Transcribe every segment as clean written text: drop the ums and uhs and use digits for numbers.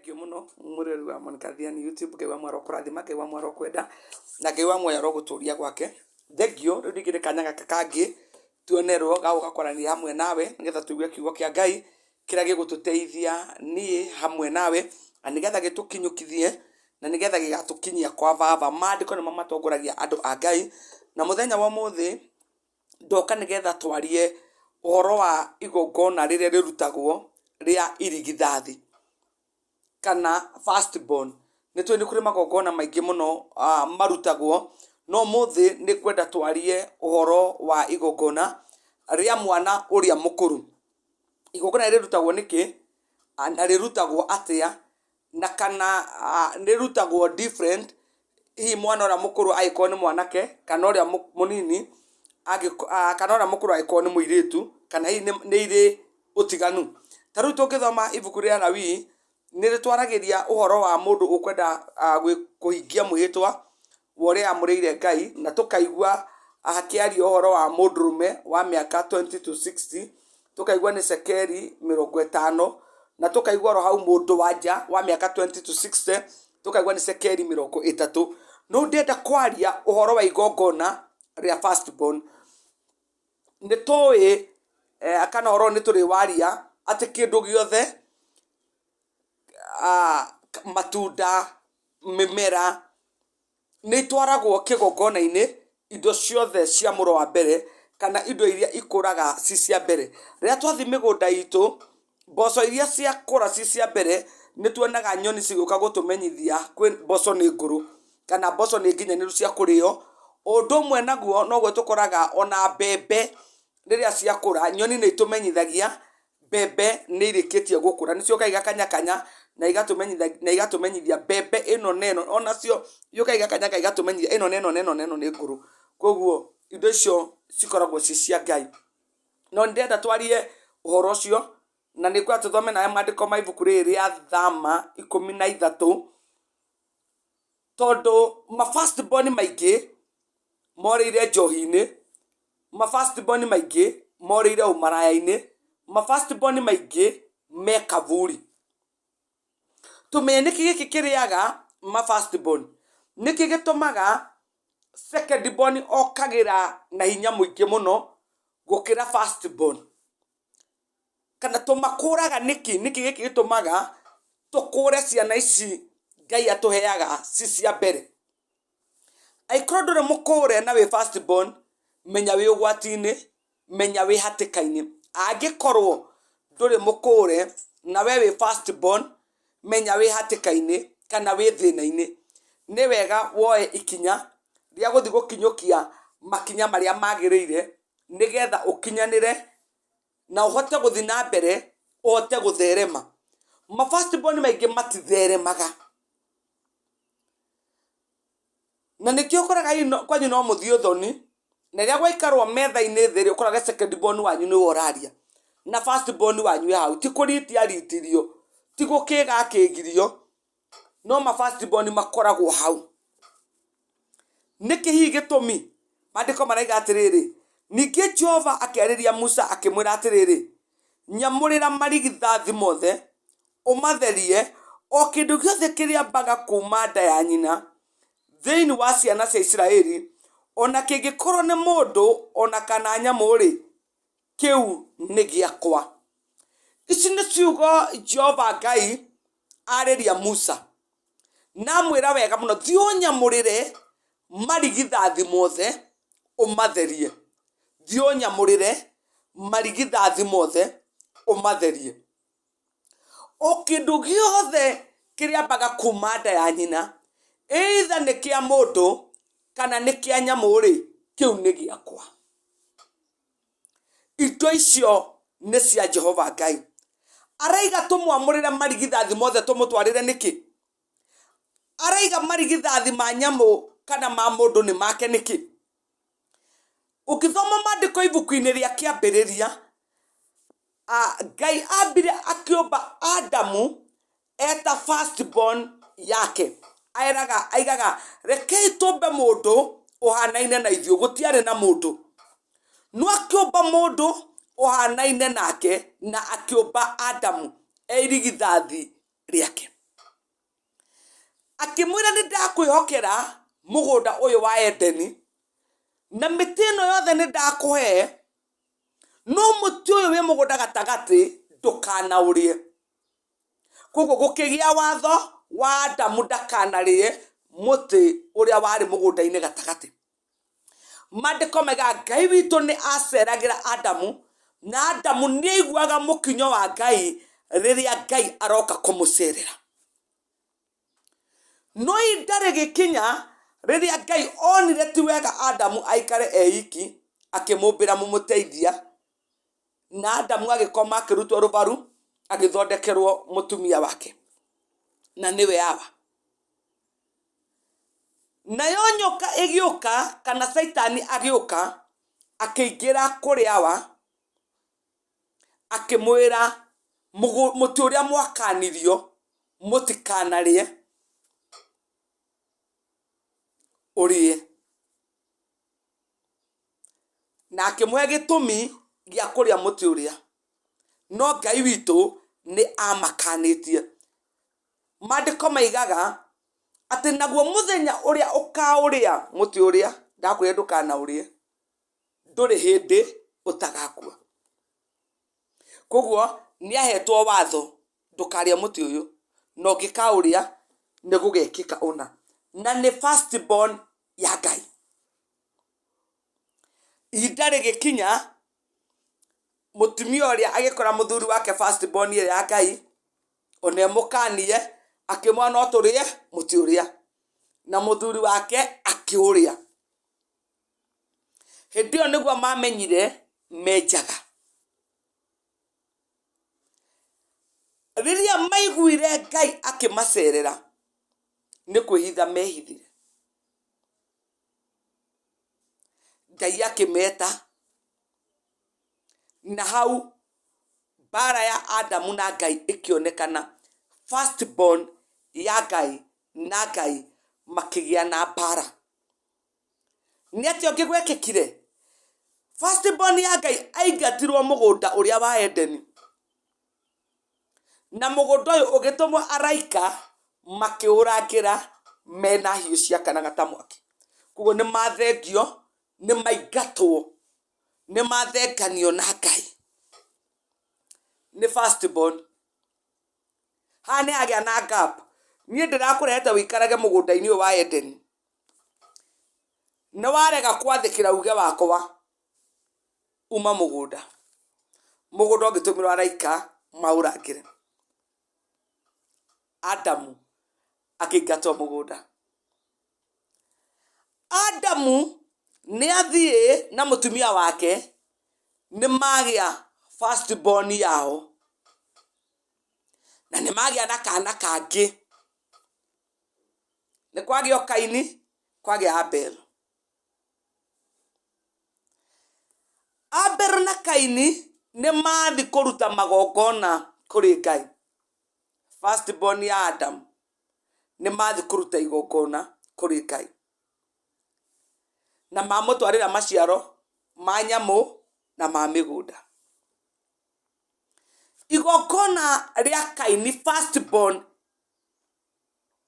Thengiũ mũno mwĩroreri wa Monica Thiani YouTube, Ngai wa muoyo arokũrathima, Ngai wa muoyo arokwenda, na Ngai wa muoyo arogũtũria gwake. Thengiũ, rĩu ningĩ nĩ kanya gaka kangĩ tuonerwo ga gũka kwaranĩria hamwe nawe nĩgetha tũigue kiugo kĩa Ngai kĩrĩa gĩgũtũteithia niĩ hamwe nawe, na nĩgetha gĩtũkinyũkithie, na nĩgetha gĩgatũkinyia kwa baba. Maandĩko nĩmo matongoragia andũ a Ngai, na mũthenya wa ũmũthĩ ndoka nĩgetha twarie ũhoro wa igongona rĩrĩa rĩrutagwo rĩa irigithathi kana first born. Nĩ tũĩ nĩ kũrĩ magongona maingĩ mũno marutagwo, no ũmũthĩ nĩ ngwenda twarie ũhoro wa igongona rĩa mwana ũrĩa mũkũrũ. Igongona rĩrĩ rĩrutagwo nĩkĩ na rĩrutagwo atĩa na kana rĩrutagwo different hihi mwana ũrĩa mũkũrũ angĩkorwo nĩ mwanake kana ũrĩa mũnini kana ũrĩa mũkũrũ angĩkorwo nĩ mũirĩtu kana hihi nĩ irĩ ũtiganu. Ta rĩu tũngĩthoma ibuku rĩa Lawii nĩ rĩtwaragĩria ũhoro wa mũndũ ũkwenda kũhingia mwĩhĩtwa wa ũrĩa eamũrĩire Ngai na tũkaigua hakĩario ũhoro wa mũndũrũme wa mĩaka 20 to 60, tũkaigua nĩ cekeri 50, na tũkaigua oro hau mũndũ wa nja wa mĩaka 20 to 60, tũkaigua nĩ cekeri 30. No ndĩrenda kwaria ũhoro wa igongona rĩa first born. Nĩ tũĩ kana ũhoro ũyũ nĩ tũrĩ waria atĩ kĩndũ gĩothe, matunda, mĩmera, nĩ itwaragwo kĩgongona-inĩ indo ciothe cia mũro wa mbere kana indo iria ikũraga ci cia mbere. Rĩrĩa twathiĩ mĩgũnda itũ, mboco iria ciakũra ci cia mbere, nĩ tuonaga nyoni cigĩũka gũtũmenyithia kwĩ mboco nĩ ngũrũ, kana mboco nĩ nginyanĩru cia kũrĩo. Ũndũ ũmwe naguo noguo tũkoraga ona mbembe rĩrĩa ciakũra, nyoni nĩ itũmenyithagia mbembe nĩ irĩkĩtie gũkũra, nĩ ciũkaga igakanyakanya na igatũmenyithia mbembe ĩno na ĩno, onacio ciũkaga igakanyakanya igatũmenyithia ĩno na ĩno na ĩno na ĩno nĩ ngũrũ. Koguo indo icio cikoragwo ci cia Ngai. No nĩ ndĩrenda twarie ũhoro ũcio, na nĩ ngwenda tũthome nawe maandĩko ma ibuku rĩrĩ rĩa Thama 13, tondũ ma first born maingĩ morĩire njohi-inĩ, ma first born maingĩ morĩire ũmaraya-inĩ, ma first born maingĩ me kaburi. Tũmenye nĩkĩ gĩkĩ kĩrĩaga ma first born, nĩkĩ gĩtũmaga second born okagĩra na hinya mũingĩ mũno gũkĩra first born, kana tũmakũraga nĩkĩ, nĩkĩ gĩkĩ gĩtũmaga tũkũre ciana ici Ngai atũheaga ci cia mbere. Angĩkorwo ndũrĩ mũkũre na wĩ first born, menya wĩ ũgwati-inĩ, menya wĩ hatĩka-inĩ. Angĩkorwo ndũrĩ mũkũre na we wĩ first born, menya wĩ hatĩka-inĩ kana wĩ thĩna-inĩ. Nĩ wega woe ikinya rĩa gũthiĩ gũkinyũkia makinya marĩa magĩrĩire nĩgetha ũkinyanĩre na ũhote gũthiĩ na mbere, ũhote gũtherema. Ma first born maingĩ matitheremaga. Na nĩkĩo ũkoraga hihi kwanyu no mũthiĩ ũthoni, na rĩrĩa gwaikarwo metha-inĩ thĩ rĩ, ũkoraga second born wanyu nĩwe ũraria, na first born wanyu e hau, ti kũritia aritirio, ti gũkĩga akĩgirio, no ma first born makoragwo hau. Nĩkĩ hihi gĩtũmi? Maandĩko maraiga atĩrĩrĩ, ningĩ Jehova akĩarĩria Musa akĩmwĩra atĩrĩrĩ, nyamũrĩra marigithathi mothe, ũmatherie, o kĩndũ gĩothe kĩrĩambaga kuuma nda ya nyina thĩinĩ wa ciana cia Isiraeli, o na kĩngĩkorũo nĩ mũndũ o na kana nyamũ-rĩ, kĩu nĩ gĩakwa. Ici nĩ ciugo Jehova Ngai arĩria Musa. Na amwĩra wega mũno, thiĩ ũnyamũrĩre marigithathi mothe ũmatherie. Thiĩ ũnyamũrĩre marigithathi mothe ũmatherie. O kĩndũ gĩothe kĩrĩambaga kuma nda ya nyina, either nĩ kĩa mũndũ kana nĩ kĩa nyamũ-rĩ, kĩu nĩ gĩakwa. Indo icio nĩ cia Jehova Ngai. Araiga tũmwamũrĩre marigithathi mothe tũmũtwarĩre nĩkĩ? Araiga marigithathi ma nyamũ kana ma mũndũ nĩ make nĩkĩ? Ũngĩthoma maandĩko ibuku-inĩ rĩa Kĩambĩrĩria, Ngai ambire akĩũmba Adamu eta first born yake. Eraga, aigaga, rekei tũmbe mũndũ ũhanaine na ithuĩ. Gũtiarĩ na mũndũ. No akĩũmba mũndũ ũhanaine nake na akĩũmba Adamu e irigithathi rĩake. Akĩmwĩra nĩ ndakwĩhokera mũgũnda ũyũ wa Edeni, na mĩtĩ ĩno yothe nĩ ndakũhe, no mũtĩ ũyũ wĩ mũgũnda gatagatĩ ndũkanaũrĩe. Koguo gũkĩgĩa watho wa Adamu ndakanarĩe mũtĩ ũrĩa warĩ mũgũnda-inĩ gatagatĩ. Maandĩko maigaga Ngai witũ nĩ aceragĩra Adamu, na Adamu nĩ aiguaga mũkinyo wa Ngai rĩrĩa Ngai aroka kũmũcerera. No ihinda rĩgĩkinya rĩrĩa Ngai onire ti wega Adamu aikare e iki, akĩmũmbĩra mũmũteithia, na Adamu agĩkoma akĩrutwo rũbaru, agĩthondekerwo mũtumia wake, na nĩwe Hawa. Nayo nyoka ĩgĩũka, kana Caitani agĩũka, akĩingĩra kũrĩ Hawa, akĩmwĩra, mũtĩ ũrĩa mwakanirio mũtikanarĩe, ũrĩe. Na akĩmũhe gĩtũmi gĩa kũrĩa mũtĩ ũrĩa. No Ngai witũ nĩ amakanĩtie. Maandĩko maigaga atĩ naguo mũthenya ũrĩa ũkaũrĩa mũtĩ ũrĩa, ndakwĩrire ndũkanaũrĩe, ndũrĩ hĩndĩ ũtagakua. Koguo nĩ ahetwo watho ndũkarĩe mũtĩ ũyũ, na ũngĩkaũrĩa nĩ gũgekĩka ũna. Na nĩ first born ya Ngai. Ihinda rĩgĩkinya, mũtumia ũrĩa agĩkora mũthuri wake first born ĩyo ya Ngai, ona ĩmũkanie, akĩmwĩra no tũrĩe mũtĩ ũrĩa. Na mũthuri wake akĩũrĩa. Hĩndĩ ĩyo nĩguo mamenyire me njaga. Rĩrĩa maiguire Ngai akĩmacerera, nĩ kwĩhitha mehithire. Ngai akĩmeta, na hau mbara ya Adamu na Ngai ĩkĩonekana, first born ya Ngai na Ngai makĩgĩa na mbara. Nĩ atĩa ũngĩ gwekĩkire? First born ya Ngai aingatirwo mũgũnda ũrĩa wa Edeni. Na mũgũnda ũyũ ũgĩtũmwo araika makĩũrangĩra mena hiũ ciakanaga ta mwaki. Koguo nĩ mathengio, nĩ maingatwo, nĩ mathenganio na Ngai. Nĩ first born. Haha nĩ hagĩa na gap. Niĩ ndĩrakũrehete ũikarage mũgũnda-inĩ ũyũ wa Edeni. Nĩ warega kwathĩkĩra uge wakwa, uma mũgũnda. Mũgũnda ũngĩtũmĩrwo araika maũrangĩre. Adamu akĩingatwo mũgũnda. Adamu nĩ athiĩ na mũtumia wake nĩ magĩa first born yao na nĩ magĩa na kana kangĩ. Nĩ kwagĩa o Kaini, kwagĩa Abel. Abel na Kaini nĩ mathi kũruta magongona kũrĩ Ngai. First born ya Adam nĩ mathi kũruta igongona kũrĩ Ngai. Na mamũtwarĩra maciaro ma nyamũ na ma mĩgũnda. Igongona rĩa Kaini first born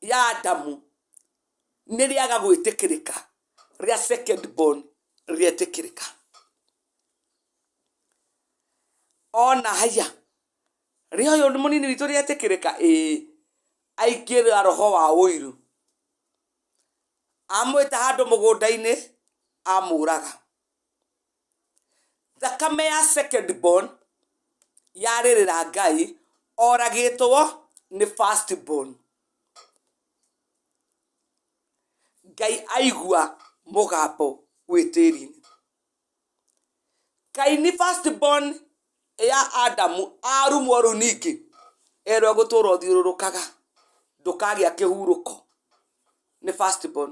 ya Adamu nĩ rĩaga gwĩtĩkĩrĩka, rĩa second born rĩetĩkĩrĩka. Ona haiya, rĩa ũyũ mũnini witũ rĩetĩkĩrĩka? Ĩĩ. Aingĩra roho wa ũiru. Amwĩta handũ mũgũnda-inĩ, amũraga. Thakame ya second born yarĩrĩra Ngai oragĩtwo nĩ first born. Ngai aigua mũgambo wĩ tĩri-inĩ. Kaini first born ya Adamu arumwo rĩu ningĩ erwo egũtũra ũthiũrũrũkaga ndũkagĩa kĩhurũko nĩ first born.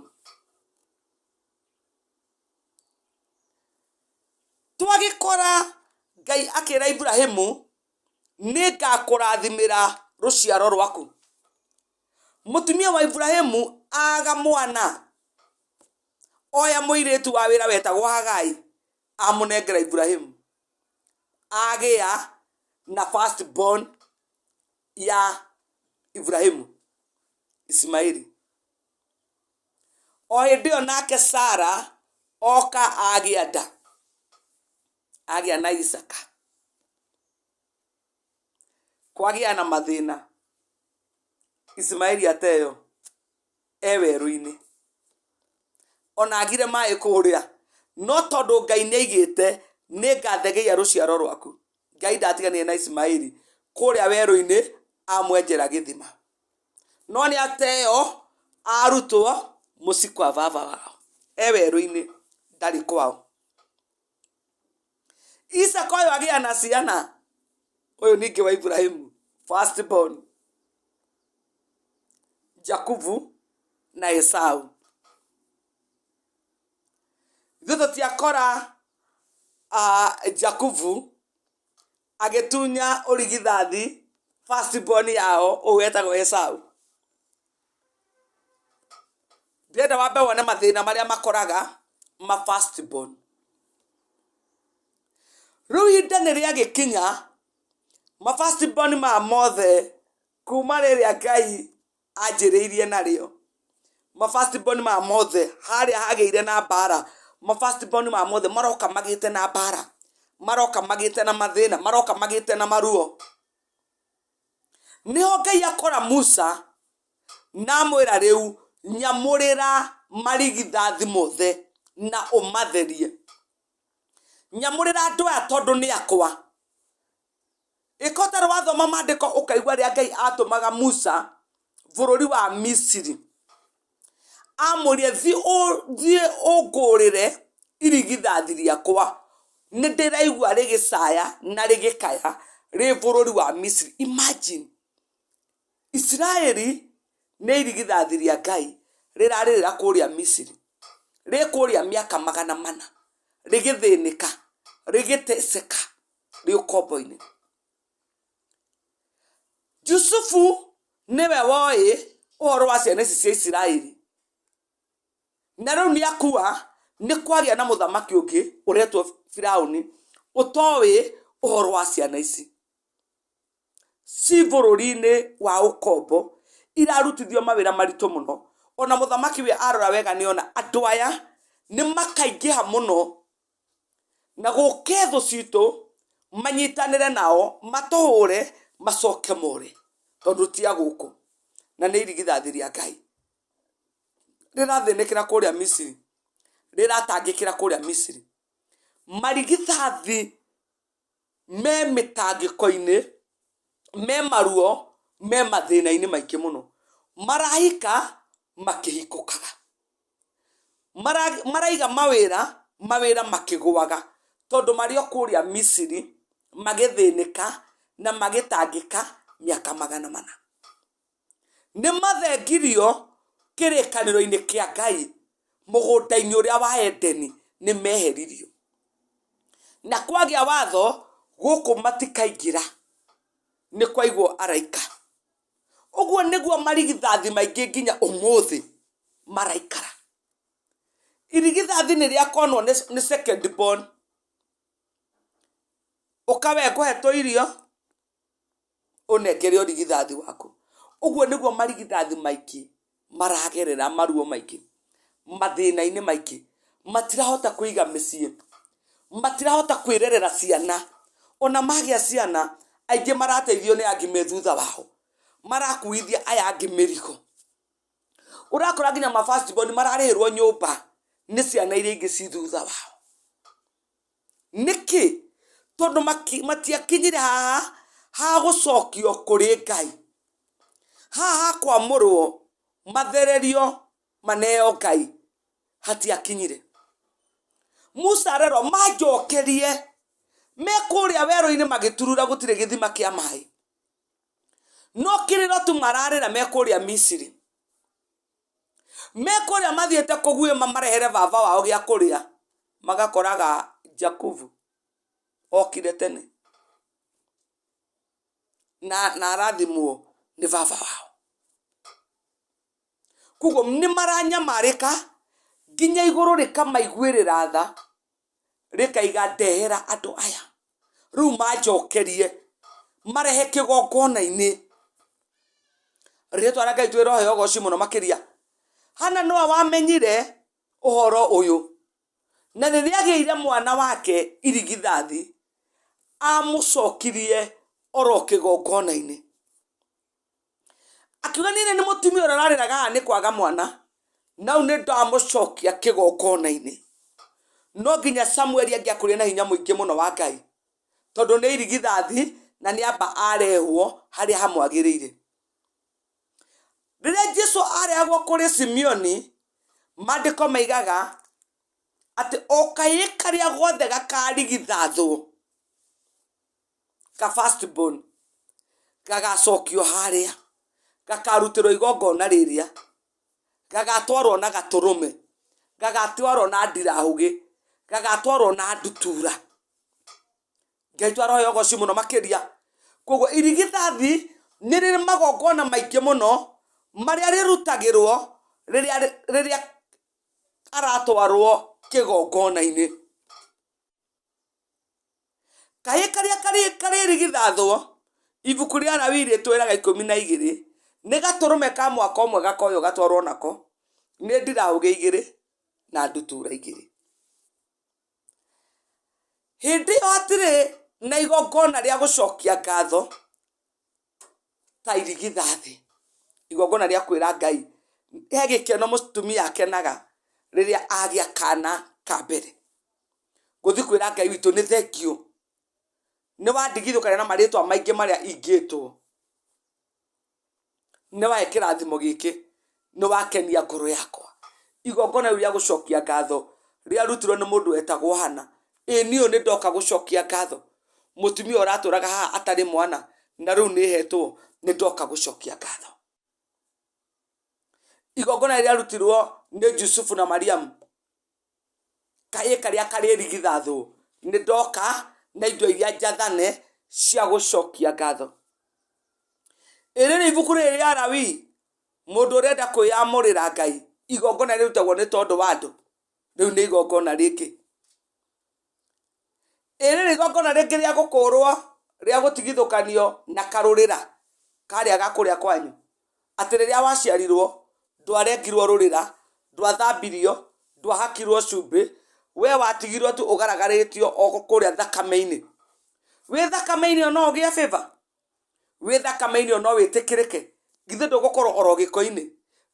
Twagĩkora Ngai akĩra Iburahimu, nĩ ngakũrathimĩra rũciaro rwaku. Mũtumia wa Iburahimu aga mwana, oya mũirĩtu wa wĩra wetagwo Hagai, amũnengera Iburahimu. Agĩa na first born ya Iburahimu, Ismaili. O hĩndĩ ĩyo nake Sara oka agĩa nda, agĩa na Isaka. Kwagĩa na mathĩna, Ismaeli ateyo e werũ-inĩ. Ona agire maĩ kũrĩa, no tondũ Ngai nĩ aigĩte nĩ ngathegeia rũciaro rwaku, Ngai ndatiganire na Ismaeli kũrĩa werũ-inĩ amwenjera gĩthima. No nĩ ateyo arutwo mũciĩ kwa baba wao e werũ-inĩ ndarĩ kwao. Isaka ũyũ agĩa na ciana, ũyũ ningĩ wa Iburahĩmu, first born, Jakubu na Esau. Ithuĩ tũtiakora Jakubu agĩtunya ũrigithathi first born yao ũyũ wetagwo Esau. Ndĩrenda wambe wone mathĩna marĩa makoraga ma first born. Rĩu ihinda nĩ rĩagĩkinya ma first born maya mothe kuma rĩrĩa Ngai anjĩrĩirie narĩo, ma first born maya mothe harĩa hagĩire na mbara, ma first born maya mothe maroka magĩte na mbara, maroka magĩte na mathĩna, maroka magĩte na maruo. Nĩho Ngai akora Musa na amwĩra rĩu nyamũrĩra marigithathi mothe na ũmatherie. Nyamũrĩra andũ aya tondũ nĩ akwa. Ĩka ũtarĩ wathoma maandĩko ũkaigua rĩrĩa Ngai atũmaga Musa bũrũri wa Misiri. Amwĩrire thiĩ ũngũrĩre irigithathi rĩakwa, nĩ ndĩraigua rĩgĩcaya na rĩgĩkaya rĩ bũrũri wa Misiri. Imagine! Isiraeli nĩ irigithathi rĩa Ngai rĩrarĩrĩra kũrĩa Misiri, rĩ kũrĩa mĩaka 400 rĩgĩthĩnĩka, rĩgĩteceka rĩ ũkombo-inĩ. Jusufu nĩwe woĩ ũhoro wa ciana ici cia Isiraeli, na rĩu nĩ akua, nĩ kwagĩa na mũthamaki ũngĩ ũretwo Firaũni ũtoĩ ũhoro wa ciana ici. Ci bũrũri-inĩ wa ũkombo, irarutithio mawĩra maritũ mũno, ona mũthamaki we arora wega nĩ ona andũ aya nĩ makaingĩha mũno na gũke thũ citũ manyitanĩre nao matũhũre macoke more tondũ ti a gũkũ na nĩ irigithathi rĩa Ngai rĩrathĩnĩkĩra kũrĩa Misiri rĩratangĩkĩra kũrĩa Misiri marigithathi me mĩtangĩko-inĩ me maruo me mathĩna-inĩ maingĩ mũno marahika makĩhikũkaga Maraiga mawĩra, mawĩra makĩgũaga, tondũ marĩ o kũrĩa Misiri magĩthĩnĩka na magĩtangĩka mĩaka 400. Nĩ mathengirio kĩrĩkanĩro-inĩ kĩa Ngai mũgũnda-inĩ ũrĩa wa Edeni, nĩ meheririo. Na kwagĩa watho gũkũ matikaingĩra, nĩ kwaigwo araika. Ũguo nĩguo marigithathi maingĩ nginya ũmũthĩ maraikara. Irigithathi nĩ rĩakonwo nĩ second born. Ũka we ngũhe tũirio, ũnengere ũrigithathi waku. Ũguo nĩguo marigithathi maingĩ maragerera maruo maingĩ, mathĩna-inĩ maingĩ, matirahota kũiga mĩciĩ, matirahota kwĩrerera ciana, ona magĩa ciana, aingĩ marateithio nĩ angĩ me thutha wao, marakuithia aya angĩ mĩrigo. Ũrakora nginya ma first born mararĩhĩrwo nyũmba nĩ ciana iria ingĩ ci thutha wao. Nĩkĩ? Tondũ matiakinyire haha ha gũcokio kũrĩ Ngai. Haha ha kwamũrwo mathererio maneo Ngai hatiakinyire. Musa arerwo manjokerie me kũrĩa werũ-inĩ magĩturura gũtirĩ gĩthima kĩa maĩ. No kĩrĩro tu mararĩra me kũrĩa Misiri. Me kũrĩa mathiĩte kũguĩma marehere baba wao gĩa kũrĩa, magakoraga Jakubu okire tene na, na arathimwo nĩ baba wao. Koguo nĩ maranyamarĩka nginya igũrũ rĩkamaiguĩrĩra tha rĩkaiga ndehera andũ aya rĩu manjokerie marehe kĩgongona-inĩ. Rĩtwa rĩa Ngai twĩrohe ũgoci mũno makĩria. Hana nowe wamenyire ũhoro ũyũ, na rĩrĩa agĩire mwana wake irigithathi, amũcokirie oro kĩgongona-inĩ. Akiuga niĩ nĩ mũtumia ũrĩa ũrarĩraga haha nĩ kwaga mwana, na rĩu nĩ ndamũcokia kĩgongona-inĩ. No nginya Samueli angĩakũrire na hinya mũingĩ mũno wa Ngai, tondũ nĩ irigithathi na nĩ amba arehwo harĩa hamwagĩrĩire. Rĩrĩa Jesu arehagwo kũrĩ Simeoni, maandĩko maigaga atĩ o kahĩĩ karĩa gothe gakarigithathwo, ka first born, gagacokio harĩa, gakarutĩrwo igongona rĩrĩa, gagatwarwo na gatũrũme, gagatwarwo na ndirahũgĩ, gagatwarwo na ndutura. Ngai witũ aroheo ũgoci mũno makĩria. Koguo irigithathi nĩ rĩrĩ magongona maingĩ mũno marĩa rĩrutagĩrwo rĩrĩa rĩrĩa aratwarwo kĩgongona-inĩ. Kahĩĩ karĩa karĩrigithathwo, ibuku rĩa Alawii rĩtwĩraga 12, nĩ gatũrũme ka mwaka ũmwe gakoywo gatwarwo nako, nĩ ndirahũgĩ igĩrĩ na ndutura igĩrĩ. Hĩndĩ ĩyo hatirĩ na igongona rĩa gũcokia ngatho ta irigithathi, igongona rĩa kwĩra Ngai, he gĩkeno mũtumia akenaga rĩrĩa agĩa kana ka mbere. Gũthiĩ kwĩra Ngai witũ nĩ thengiũ, nĩ wandigithũkania na marĩtwa maingĩ marĩa ingĩtwo. Nĩ wahe kĩrathimo gĩkĩ, nĩ wakenia ngoro yakwa. Igongona rĩu rĩa gũcokia ngatho rĩarutirwo nĩ mũndũ wetagwo Hana. Ĩ niĩ ũyũ nĩ ndoka gũcokia ngatho, mũtumia ũratũraga haha atarĩ mwana na rĩu nĩ hetwo, nĩ ndoka gũcokia ngatho. Igongona rĩrĩa rĩarutirwo nĩ Jusufu na Mariamu, kahĩĩ karĩa karĩrigithathwo, nĩ ndoka na indo iria njathane cia gũcokia ngatho. Ĩ rĩrĩ ibuku rĩrĩ rĩa Alawii, mũndũ ũrenda kwĩyamũrĩra Ngai, igongona rĩrutagwo nĩ tondũ wa andũ, rĩu nĩ igongona rĩngĩ. Ĩ rĩrĩ igongona rĩngĩ rĩa gũkũrwo, rĩa gũtigithũkanio na karũrĩra karĩa ga kũrĩa kwanyu, atĩ rĩrĩa waciarirwo ndwarengirwo rũrĩra, ndwathambirio, ndwahakirwo cumbĩ, we watigirwo tu ũgaragarĩtio o kũrĩa thakame-inĩ. Wĩ thakame-inĩ ĩyo no ũgĩe favor? Wĩ thakame-inĩ ĩyo no wĩtĩkĩrĩke? Githĩ ndũgũkorwo oro gĩko-inĩ?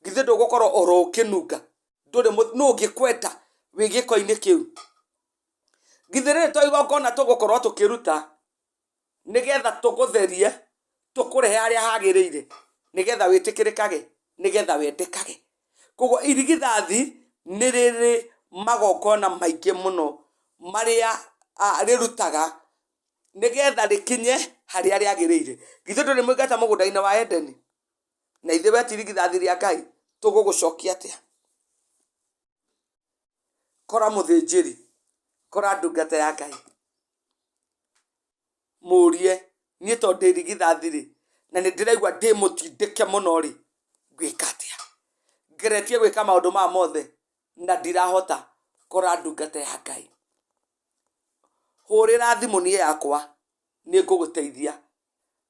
Githĩ ndũgũkorwo oro ũkĩnunga? Ndũrĩ, nũ ũngĩkwenda wĩ gĩko-inĩ kĩu? Githĩ rĩrĩ to igongona tũgũkorwo tũkĩruta nĩgetha tũgũtherie, tũkũrehe harĩa hagĩrĩire, nĩgetha wĩtĩkĩrĩkage, nĩgetha wendekage. Koguo irigithathi nĩ rĩrĩ magongona maingĩ mũno marĩa rĩrutaga nĩgetha rĩkinye harĩa rĩagĩrĩire. Githĩ ndũrĩ mũingate mũgũnda-inĩ wa Edeni? Na ithuĩ we ti irigithathi rĩa Ngai, tũgũgũcokia atĩa? Kora mũthĩnjĩri, kora ndungata ya Ngai, mũrie niĩ tondũ ndĩ irigithathi rĩ, na nĩ ndĩraigua ndĩ mũtindĩke mũno rĩ, ngwĩka atĩa? Ngeretie gwĩka maũndũ maya mothe na ndirahota, kora ndungata ya Ngai. Hũrĩra thimũ niĩ yakwa, nĩ ngũgũteithia.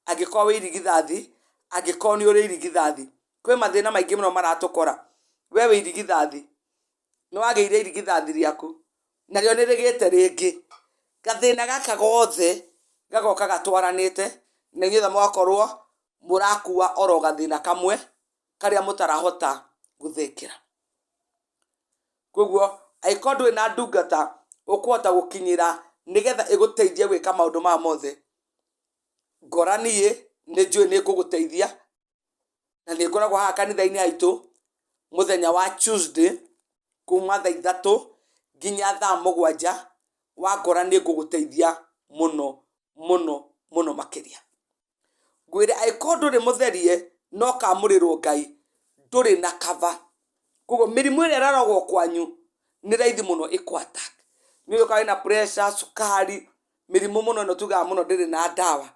Angĩkorwo wĩ irigithathi, angĩkorwo nĩ ũrĩ irigithathi. Kwĩ mathĩna maingĩ mũno maratũkora. We wĩ irigithathi, nĩ wagĩire irigithathi rĩaku, narĩo nĩ rĩgĩte rĩngĩ. Gathĩna gaka gothe gagoka gatwaranĩte, na inyuothe mũgakorwo mũrakua oro gathĩna kamwe, karĩa mũtarahota gũthengera. Koguo angĩkorwo ndũrĩ na ndungata ũkũhota gũkinyĩra nĩgetha ĩgũteithie gwĩka maũndũ maya mothe, ngora niĩ nĩ njũĩ nĩ ngũgũteithia, na nĩ ngoragwo haha kanitha-inĩ haitũ mũthenya wa Tuesday kuma thaa 3 nginya thaa 7, wangora nĩ ngũgũteithia mũno mũno mũno makĩria. Ngwĩre angĩkorwo ndũrĩ mũtherie na ũkamũrĩrwo Ngai, ndũrĩ na cover. Koguo mĩrimũ ĩrĩa ĩrarogwo kwanyu nĩ raithi mũno ĩkũ attack. Nĩ ũĩ wĩna pressure, cukari, mĩrimũ mũno ĩno tugaga mũno ndĩrĩ na ndawa.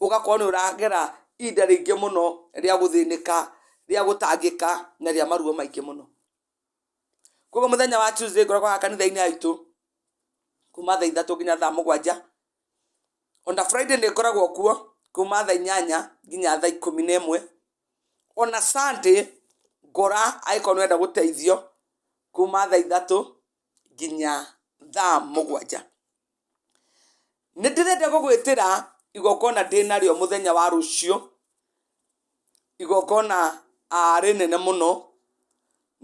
Ũgakorwo nĩ ũragera ihinda rĩingĩ mũno rĩa gũthĩnĩka, rĩa gũtangĩka na rĩa maruo maingĩ mũno. Koguo mũthenya wa Tuesday ngoragwo haha kanitha-inĩ haitũ kuma thaa 3 nginya thaa 7. Ona Friday nĩ ngoragwo kuo kuma thaa 8 nginya thaa 11. Ona Sunday Ngora angĩkorwo nĩ ũrenda gũteithio kuma thaa 3 nginya thaa 7. Nĩ ndĩrenda gũgwĩtĩra igongona ndĩ narĩo mũthenya wa rũciũ, igongona rĩnene mũno,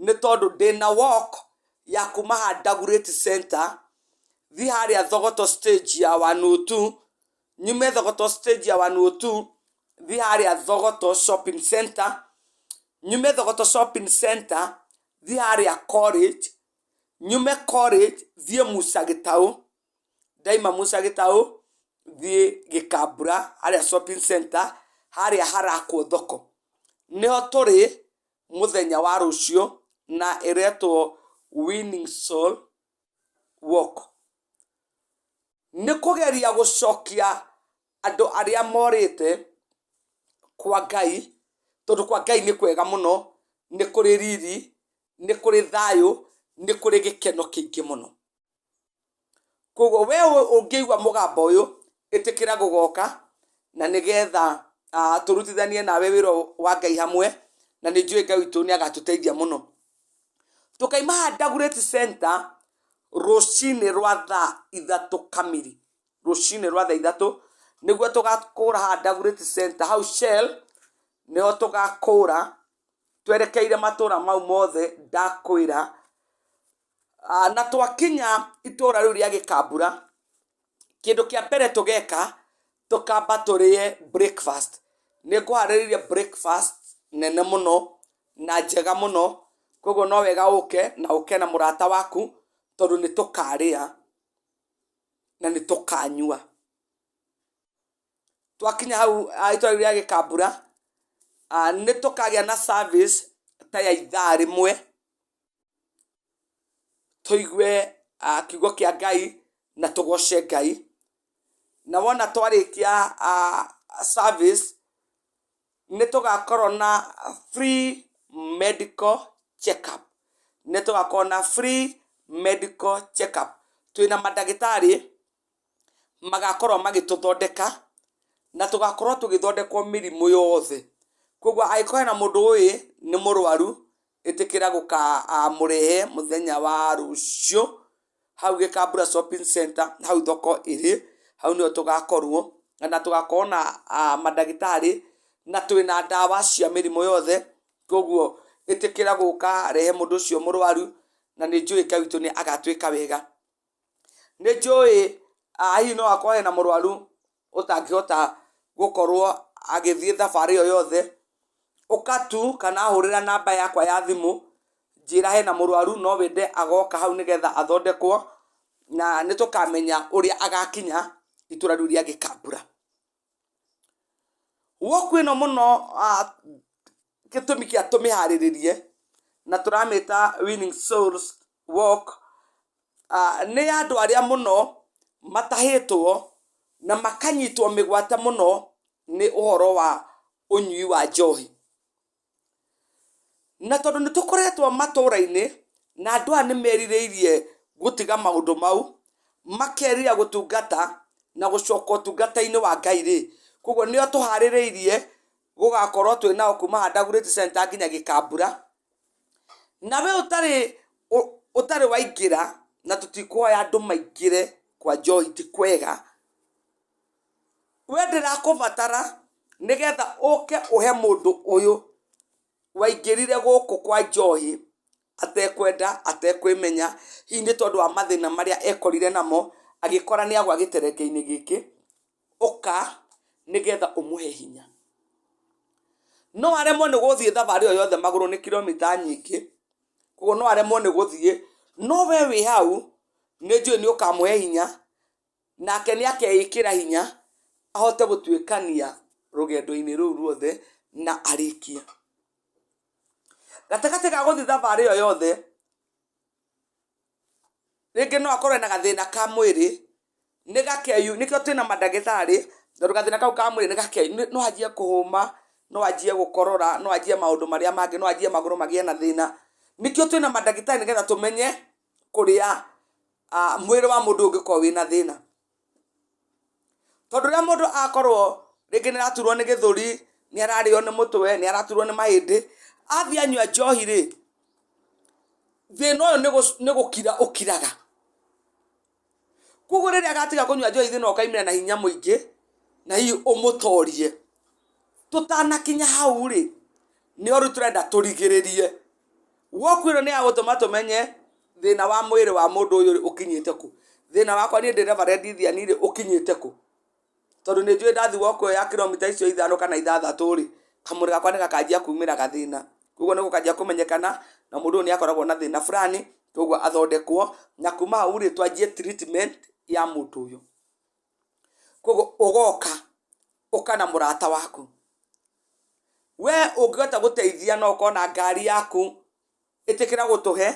nĩ tondũ ndĩna walk ya kuma haha Dagoretti Centre, thiĩ harĩa Thogoto stage ya 102, nyume Thogoto stage ya 102, thiĩ harĩa Thogoto shopping centre, nyume Thogoto shopping centre, thiĩ harĩa college, nyume college thiĩ Musa Gĩtaũ, ndaima Musa Gĩtaũ thiĩ Gĩkambura harĩa shopping centre harĩa harakwo thoko. Nĩho tũrĩ mũthenya wa rũciũ na ĩretwo Winning Soul Walk. Nĩ kũgeria gũcokia andũ arĩa morĩte kwa Ngai, tondũ kwa Ngai nĩ kwega mũno, nĩ kũrĩ riri, nĩ kũrĩ thayũ, nĩ kũrĩ gĩkeno kĩingĩ mũno. Koguo we ũngĩigua mũgambo ũyũ, ĩtĩkĩra gũgoka na nĩgetha tũrutithanie nawe wĩra wa Ngai hamwe, na nĩ njũĩ Ngai witũ nĩ agatũteithia mũno. Tũkaima haha Dagoretti Centre rũcinĩ rwa thaa 3 kamiri, rũcinĩ rwa thaa 3 nĩguo tũgakũra haha Dagoretti Centre, hau Shell nĩho tũgakũra twerekeire matũra mau mothe ndakwĩra. Na twakinya itũra rĩu rĩa Gĩkambura, kĩndũ kĩa mbere tũgeka, tũkamba tũrĩe breakfast. Nĩ ngũharĩrĩirie breakfast nene mũno na njega mũno, koguo no wega ũke na ũke na mũrata waku, tondũ nĩ tũkarĩa na nĩ tũkanyua. Twakinya hau itũra rĩu rĩa Gĩkambura, nĩ tũkagĩa na service ta ya ithaa rĩmwe. Tũigue kiugo kĩa Ngai na tũgoce Ngai. Na wona twarĩkia service nĩ tũgakorwo na free medical check up. Nĩ tũgakorwo na free medical check up. Twĩna mandagĩtarĩ magakorwo magĩtũthondeka na tũgakorwo tũgĩthondekwo mĩrimũ yothe. Koguo angĩkorwo hena mũndũ ũĩ nĩ mũrwaru, ĩtĩkĩra gũkamũrehe mũthenya wa rũciũ hau Gĩkambura shopping centre, hau thoko ĩrĩ, hau nĩho tũgakorwo, na tũgakorwo na mandagĩtarĩ na twĩna ndawa cia mĩrimũ yothe, koguo ĩtĩkĩra gũka rehe mũndũ ũcio mũrwaru na nĩ njũĩ Ngai witũ nĩ agatwĩka wega. Nĩ njũĩ hihi no hakorwo hena mũrwaru ũtangĩhota gũkorwo agĩthiĩ thabarĩ ĩyo yothe, ũka tu kana hũrĩra namba yakwa ya thimũ, njĩra hena mũrwaru no wende agoka hau nĩgetha athondekwo, na nĩ tũkamenya ũrĩa agakinya itũra rĩu rĩa Gĩkambura. Walk ĩno mũno gĩtũmi kĩa tũmĩharĩrĩrie na tũramĩta Winning Souls Walk, nĩ ya andũ arĩa mũno matahĩtwo na makanyitwo mĩgwate mũno nĩ ũhoro wa ũnyui wa njohi. Na tondũ nĩ tũkoretwo matũra-inĩ, na andũ aya nĩ merirĩirie gũtiga maũndũ mau, makerira gũtungata na gũcoka ũtungata-inĩ wa Ngai rĩ, koguo nĩo tũharĩrĩirie gũgakorwo twĩ nao kuma haha Dagoretti Centre nginya Gĩkambura. Na we ũtarĩ ũtarĩ waingĩra, na tũtikũhoya andũ maingĩre kwa njohi ti kwega, We ndĩrakũbatara nĩgetha ũke ũhe mũndũ ũyũ waingĩrire gũkũ kwa njohi atekwenda, atekwĩmenya, hihi nĩ tondũ wa mathĩna marĩa ekorire namo, agĩkora nĩ agwa gĩtereke-inĩ gĩkĩ, ũka nĩgetha ũmũhe hinya. No aremwo nĩ gũthiĩ thabarĩ ĩyo yothe magũrũ nĩ kilomita nyingĩ, koguo no aremwo nĩ gũthiĩ, no we wĩ hau nĩ njũĩ nĩ ũkamũhe hinya Nake nĩ akeĩkĩra hinya ahote gũtuĩkania rũgendo-inĩ rũu ruothe na arĩkie. Gatagatĩ ga gũthiĩ thabarĩ ĩyo yothe, rĩngĩ no akorwo ena gathĩna ka mwĩrĩ, nĩkĩo twĩna mandagĩtarĩ, tondũ gathĩna kau ka mwĩrĩ no anjie kũhũma, no anjie gũkorora, no anjie maũndũ marĩa mangĩ, no anjie magũrũ magĩe na thĩna. Nĩkĩo twĩna mandagĩtarĩ nĩgetha tũmenye kũrĩa mwĩrĩ wa mũndũ ũngĩkorwo wĩna thĩna. Tondũ rĩrĩa mũndũ akorwo rĩngĩ nĩ araturwo nĩ gĩthũri, nĩ ararĩo nĩ mũtwe, nĩ araturwo nĩ mahĩndĩ, Athiĩ anyua njohi rĩ, thĩna ũyũ nĩ gũkira ũkiraga. Koguo rĩrĩa agatiga kũnyua njohi thĩna ũkaimĩra na hinya mũingĩ na hihi ũmũtorie. Tũtanakinya hau rĩ, nĩho rĩu tũrenda tũrigĩrĩrie. Walk ĩno nĩ ya gũtũma tũmenye thĩna wa mwĩrĩ wa mũndũ ũyũ rĩ ũkinyĩte kũ. Thĩna wakwa niĩ ndĩ Reverend Ithiani rĩ ũkinyĩte kũ. Tondũ nĩ njũĩ ndathiĩ walk ĩyo ya kiromita icio ithano kana ithathatũ rĩ, kamũndũ gakwa nĩ gakanjia kumĩra gathĩna. Koguo nĩ gũkanjia kũmenyekana na mũndũ ũyũ nĩ akoragwo na thĩna fulani, koguo athondekwo, na kuma hau rĩ, twanjie treatment ya mũndũ ũyũ. Koguo ũgoka, ũka na mũrata waku. We ũngĩhota gũteithia no ũkorwo na ngari yaku, ĩtĩkĩra gũtũhe,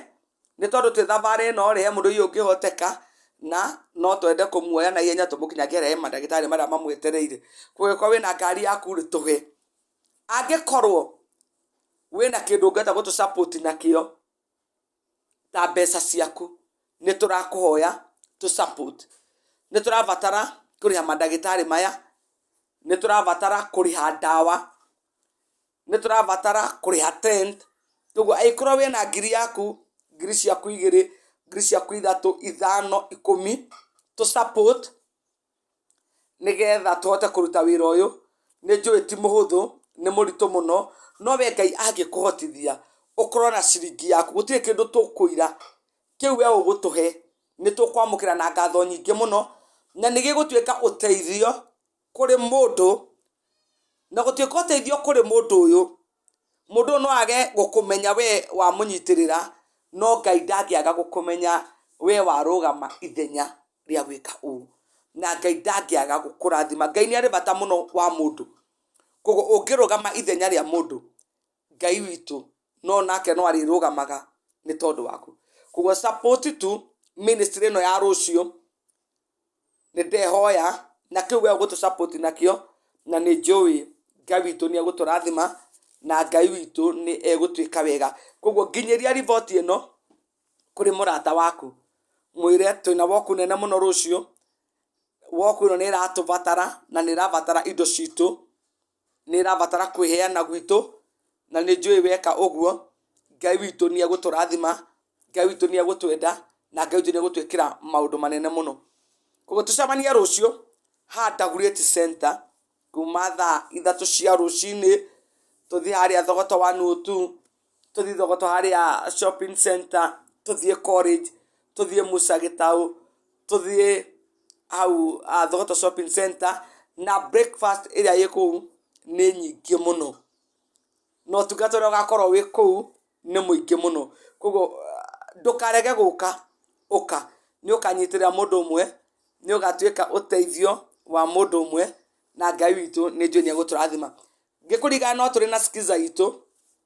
nĩ tondũ twĩ thabarĩ ĩno rĩ, he mũndũ hihi ũngĩhoteka, na no twende kũmuoya na ihenya tũmũkinyangie harĩa he mandagĩtarĩ marĩa mamwetereire. Koguo angĩkorwo wĩna ngari yaku rĩ, tũhe. Angĩkorwo wĩna kĩndũ ũngĩhota gũtũ support nakĩo, ta mbeca ciaku, nĩ tũrakũhoya tũ support. Nĩ tũrabatara kũrĩha mandagĩtarĩ maya, nĩ tũrabatara kũrĩha ndawa, nĩ tũrabatara kũrĩha tent, ũguo angĩkorwo wĩna ngiri yaku, ngiri ciaku igĩrĩ, ngiri ciaku ithatũ, ithano, ikũmi, tũ support nĩgetha tũhote kũruta wĩra ũyũ, nĩ njũĩ ti mũhũthũ, nĩ mũritũ mũno, no we Ngai angĩkũhotithia ũkorwo na ciringi yaku, gũtirĩ kĩndũ tũkũira, kĩu we ũgũtũhe, nĩ tũkwamũkĩra na ngatho nyingĩ mũno, na nĩ gĩgũtuĩka ũteithio kũrĩ mũndũ, na gũtuĩka ũteithio kũrĩ mũndũ ũyũ, mũndũ ũyũ no age gũkũmenya we wamũnyitĩrĩra, no Ngai ndangĩaga gũkũmenya we warũgama ithenya rĩa gwĩka ũũ. Na Ngai ndangĩaga gũkũrathima. Ngai nĩ arĩ bata mũno wa mũndũ. Koguo ũngĩrũgama ithenya rĩa mũndũ, Ngai witũ no nake no arĩrũgamaga nĩ tondũ waku. Koguo support tu ministry ĩno ya rũciũ, nĩ ndehoya na kĩu we ũgũtũ support nakĩo, na nĩ njũĩ Ngai witũ nĩ egũtũrathima na Ngai witũ nĩ egũtwĩka wega. Koguo nginyĩria riboti ĩno kũrĩ mũrata waku, mwĩre twĩna walk nene mũno rũciũ, walk ĩno nĩ ĩratũbatara na nĩ ĩrabatara indo citũ, nĩ ĩrabatara kwĩheana gwitũ, na nĩ njũĩ weka ũguo Ngai witũ nĩ egũtũrathima, Ngai witũ nĩ egũtwenda, na Ngai witũ nĩ egũtwĩkĩra maũndũ manene mũno. Koguo tũcemanie rũciũ haha Dagoretti Center kuma thaa ithatũ cia rũcinĩ, tũthiĩ harĩa Thogoto 102, tũthiĩ Thogoto harĩa shopping center, tũthiĩ college, tũthiĩ Musa Gĩtaũ, tũthiĩ hau Thogoto shopping center, na breakfast ĩrĩa ĩ kũu nĩ nyingĩ mũno. Na ũtungata ũrĩa ũgakorwo wĩ kũu nĩ mũingĩ mũno. Koguo ndũkarege gũka, ũka. Nĩ ũkanyitĩrĩra mũndũ ũmwe, nĩ ũgatuĩka ũteithio wa mũndũ ũmwe, na Ngai witũ nĩ njũĩ nĩ egũtũrathima. Ngĩkũririkania no tũrĩ na skiza itũ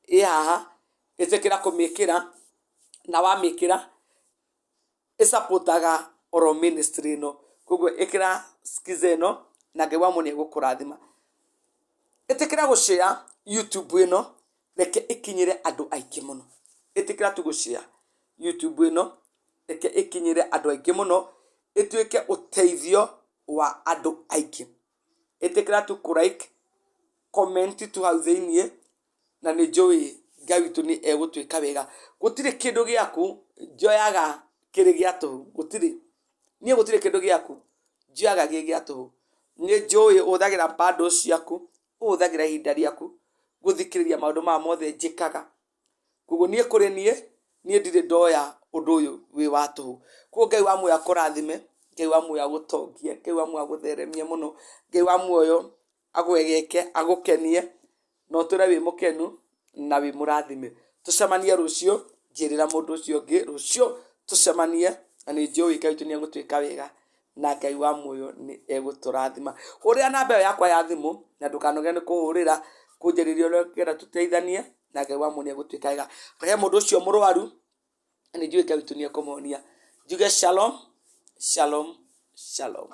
ĩ haha, ĩtĩkĩra kũmĩkĩra, na wamĩkĩra ĩ support aga oro ministry ĩno. Koguo ĩkĩra skiza ĩno na Ngai wa muoyo nĩ egũkũrathima. Ĩtĩkĩra gũ share YouTube ĩno, reke ĩkinyĩre andũ aingĩ mũno. Ĩtĩkĩra tu gũ share YouTube ĩno, reke ĩkinyĩre andũ aingĩ mũno, ĩtuĩke ũteithio wa andũ aingĩ. Ĩtĩkĩra tu kũ like, comment tu hau thĩiniĩ, na nĩ njũĩ Ngai witũ nĩ egũtwĩka wega. Gũtirĩ kĩndũ gĩaku njoyaga kĩrĩ gĩa tũhũ, gũtirĩ. Niĩ gũtirĩ kĩndũ gĩaku njoyaga gĩ gĩa tũhũ. Nĩ njũĩ ũhũthagĩra bundles ciaku, ũhũthagĩra ihinda rĩaku gũthikĩrĩria maũndũ maya mothe njĩkaga. Koguo niĩ kũrĩ niĩ, niĩ ndirĩ ndoya ũndũ ũyũ wĩ wa tũhũ. Koguo Ngai wa muoyo akũrathime, Ngai wa muoyo agũtongie, Ngai wa muoyo agũtheremie mũno, Ngai wa muoyo agwegeke, agũkenie, na ũtũre wĩ mũkenu na wĩ mũrathime. Tũcemanie rũciũ, njĩrĩra mũndũ ũcio ũngĩ rũciũ tũcemanie, na nĩ njũĩ Ngai witũ nĩ egũtwĩka wega, na Ngai wa muoyo nĩ egũtũrathima. Hũrĩra namba ĩyo yakwa ya thimũ, na ndũkanoge nĩ kũhũrĩra, kũnjarĩria ũrĩa ũngĩenda tũteithanie, na Ngai wa muoyo nĩ egũtwĩka wega. Rehe mũndũ ũcio mũrwaru, na nĩ njũĩ Ngai witũ nĩ ekũmũhonia. Njuge shalom, shalom, shalom.